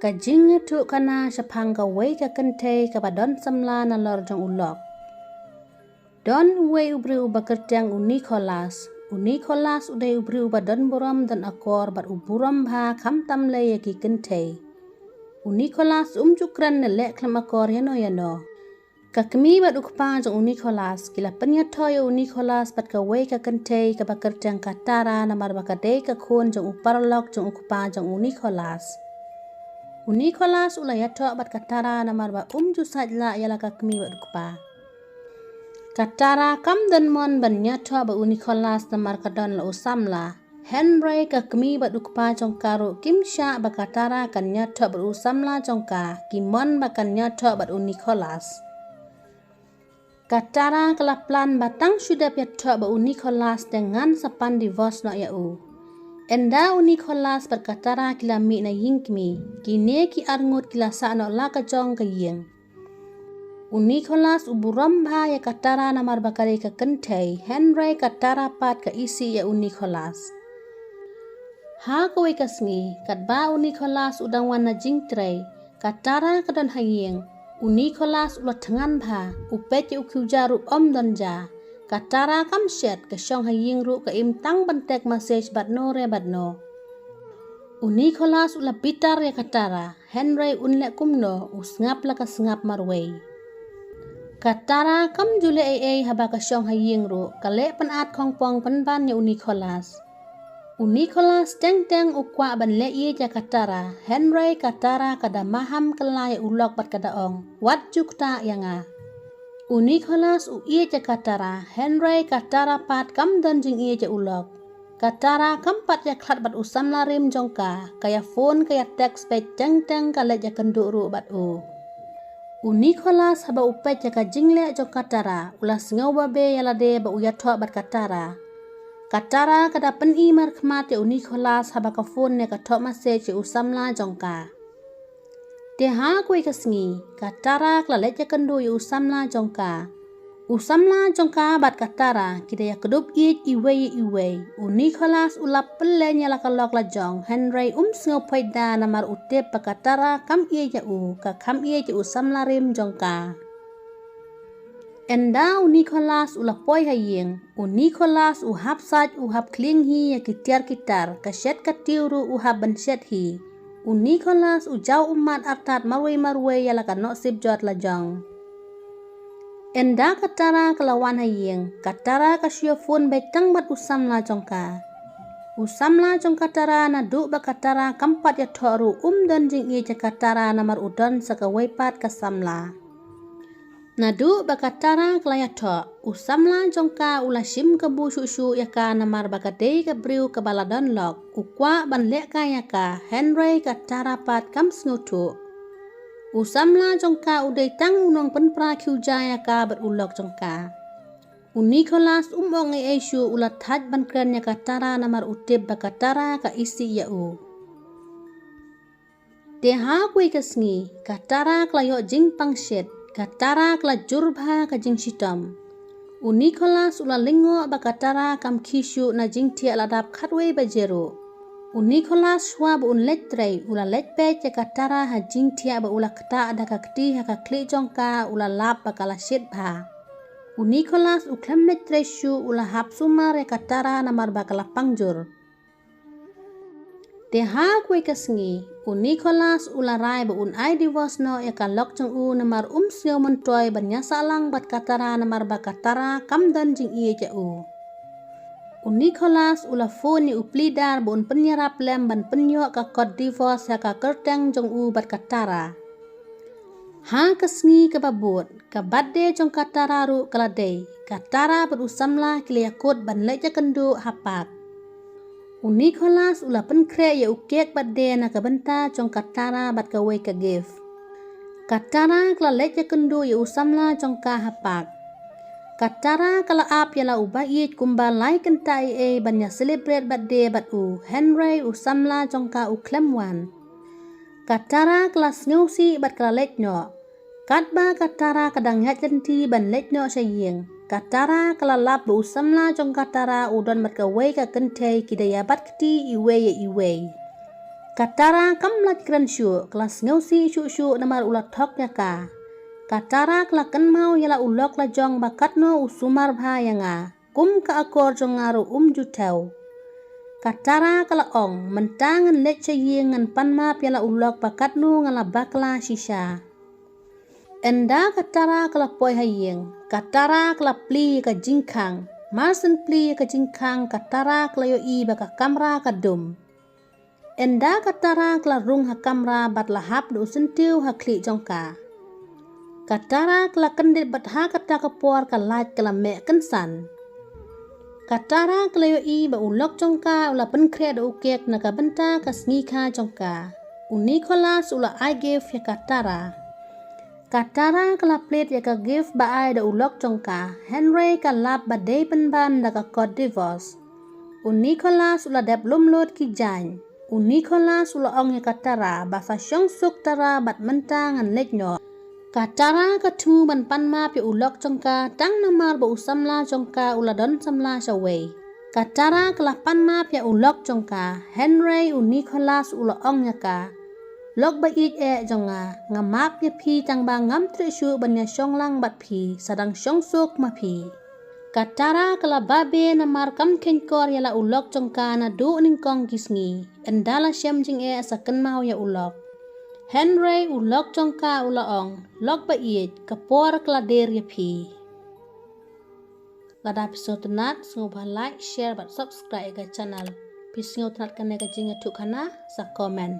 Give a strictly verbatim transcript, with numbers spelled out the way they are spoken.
Ka jingïathuhkhana shaphang kawei ka kynthei kaba don samla nalor jong u lok. Don uwei u briew uba kyrteng u Nicholas. U Nicholas u dei u briew uba don burom don akor bad u burom bha khamtam lei ïa ki kynthei. U Nicholas um ju kren ne leh khlem akor ïano ïano. Ka kmie bad u kpa jong u Nicholas ki la pynïathoh ïa u Nicholas bad kawei ka kynthei kaba kyrteng ka Tara namar ba ka dei ka khun jong u paralok jong u kpa jong u Nicholas. U Nicholas u la ïathoh bad ka Tara namar ba um ju sait lah ïa la ka kmie bad u kpa. Ka Tara kam don mon ban ïathoh bad u Nicholas namar ka don la u samla. Hynrei ka kmie bad u kpa jong ka ruh kim shah ba ka Tara kan ïathoh bad u samla jong ka, ki mon ba kan ïathoh bad u Nicholas. Ka Tara ka la plan ba tang shu dep ïathoh bad u Nicholas te ngan sa pan divorce noh ïa u. Ynda u Nicholas bad ka Tara ki la mih na ïing kmie, kine ki arngut ki la sah noh la ka jong ka ïing. U Nicholas u burom bha ïa ka Tara namar ba ka dei ka kynthei, hynrei ka Tara pat ka isih ïa u Nicholas. Ha kawei ka sngi, katba u Nicholas u dang wan na jingtrei, ka Tara ka don ha ïing. U Nicholas u la thngan bha, u peit ïa u khiew ja ruh um don ja. Ka Tara kam shet, ka shong ha ïing ruh ka im tang ban text message bad no re bad no. U Nicholas u la bitar ïa ka Tara, hynrei un leh kumno, u sngap la ka sngap marwei. Ka Tara kam ju leh ei ei haba ka shong ha ïing ruh, ka leh pynat khongpong pynban ïa u Nicholas. U Nicholas teng teng u kwah ban leh ïeit ïa ka Tara, hynrei ka Tara ka da maham kylla ïa u lok bad ka da ong, wat ju ktah ïa nga. U Nicholas u ïeit ïa ka Tara, hynrei ka Tara pat kam don jingïeit ïa u lok. Ka Tara kam pat ïa khlad bad u samla rim jong ka, ka ïa phone ka ïa text beit teng teng ka leit ïa kynduh ruh bad u. U Nicholas haba u peit ïa ka jingleh jong ka Tara, u la sngew babe ïa lade ba u ïathoh bad ka Tara. Ka Tara ka da pyni markhmat ïa u Nicholas haba ka phone ne ka thoh message ïa u samla jong ka. Te ha kawei ka sngi, ka Tara ka la leit ïa kynduh ïa u samla jong ka. U samla jong ka bad ka Tara, ki da ïa kdup ïeit iwei ïa iwei. U Nicholas u la pynleng ïa la ka lok la jong, hynrei um sngew pait da namar u tip ba ka Tara kam ïeit ïa u, ka kham ïeit ïa u samla rim jong ka. Ynda u Nicholas u la poi ha ïing, u Nicholas u hap sait u hap khlieng hi ïa ki tiar ki tar, ka shet ka tiew ruh u hap ban shet hi. U Nicholas u jaw ummat artat marwei marwei ïa la ka nohsip jot la jong. Ynda ka Tara ka la wan ha ïing, ka Tara ka shu ïa phone beit tang bad u samla jong ka. U samla jong ka Tara naduh ba ka Tara kam pat ïathoh ruh um don jingïeit ïa ka Tara namar u don sa kawei pat ka samla. Naduh ba ka Tara ka la ïathoh, u samla jong ka u la shim kabu shuh shuh ïa ka namar ba ka dei ka briew kaba la don lok, u kwah ban leh kai ïa ka, hynrei ka Tara pat kam sngewthuh. U samla jong ka u dei tang u nongpynpra khiew ja ïa ka bad u lok jong ka. U Nicholas um ong ei ei shuh, u la thait ban kren ïa ka Tara namar u tip ba ka Tara ka isih ïa u. Te ha kawei ka sngi, ka Tara ka la ïoh jingpang shit, ka Tara ka la jur bha ka jingshitom. U Nicholas u la lyngngoh ba ka Tara kam khie shuh na jingthiah la dap khatwei baje ruh. U Nicholas shuwa ba un leit trei, u la leit peit ïa ka Tara ha jingthiah ba u la ktah da ka kti ha ka khlieh jong ka, u la lap ba ka la shit bha. U Nicholas u khlem leit trei shuh, u la hap sumar ïa ka Tara namar ba ka la pang jur. Te ha kawei ka sngi, u Nicholas u la rai ba un ai divorce noh ïa ka lok jong u namar um sngew myntoi ban ïa sah lang bad ka Tara namar ba ka Tara kam don jingïeit ïa u. U Nicholas u la phone ïa u pleader ba un pynïarap lem ban pynïoh ka kot divorce ïa ka kyrteng jong u bad ka Tara. Ha ka sngi kaba bud, ka birthday jong ka Tara ruh ka la dei, ka Tara bad u samla ki la ïakut ban leit ïakynduh ha park. U Nicholas u la pynkhreh ïa u cake birthday na ka bynta jong ka Tara bad kawei ka gift. Ka Tara ka la leit ïakynduh ïa u samla jong ka ha park. Ka Tara ka la ap ïa la u ba ïeit kumba lai kynta ei ei ban ïa celebrate birthday bad u, hynrei u samla jong ka u khlem wan. Ka Tara ka la sngewsih bad ka la leit noh. Katba ka Tara ka dang ïaid lynti ban leit noh sha ïing, ka Tara ka la lap ba u samla jong ka Tara u don bad kawei ka kynthei, ki da ïa bat kti iwei ïa iwei. Ka Tara kam la kren shuh, ka la sngewsih shuh shuh namar u la thok ïa ka. Ka Tara ka la kynmaw ïa la u lok la jong ba katno u sumar bha ïa nga. Kum ka akor jong nga ruh um ju thew. Ka Tara ka la ong, mynta ngan leit sha ïing ngan pan map ïa la u lok ba katno nga la bakla shisha. Ynda ka Tara ka la poi ha ïing, ka Tara ka la plie ïa ka jingkhang. Mar syn plie ïa ka jingkhang, ka Tara ka la ïohi ba ka kamra ka dum. Ynda ka Tara ka la rung ha kamra bad la hap da u syntiew ha khlieh jong ka. Ka Tara ka la kyndit bad ha kata ka por ka light ka la meh kynsan. Ka Tara ka la ïohi ba u lok jong ka u la pynkhreh da u kek na ka bynta ka sngi kha jong ka. U Nicholas u la ai gift ïa ka Tara. Ka Tara ka la plie ïa ka gift ba ai da u lok jong ka. Hynrei ka lap ba dei pynban da ka kot divorce. U Nicholas u la dep lum lut ki jaiñ. U Nicholas u la ong ïa ka Tara ba sa shong suk Tara bad mynta ngan leit noh. Ka Tara ka thmu ban pan map ïa u lok jong ka tang namar ba u samla jong ka u la don samla shawei. Ka Tara ka la pan map ïa u lok jong ka. Hynrei u Nicholas u la ong ïa ka, lok ba ïeit eh jong nga, nga map ïa phi tang ba ngam treh shuh ban ïa shong lang bad phi, sa dang shong suk ma phi. Ka Tara ka la babe namar kam kheiñ kor ïa la u lok jong ka naduh nyngkong ki sngi. Ynda la shem jingeh sa kynmaw ïa u lok. Hynrei u lok jong ka u la ong, lok ba ïeit, ka por ka la der ïa phi. Lada phi sngewtynnat, sngewbha like, share bad subscribe ïa ka channel. Phi sngewtynnat kane ka jingïathuhkhana, sa comment.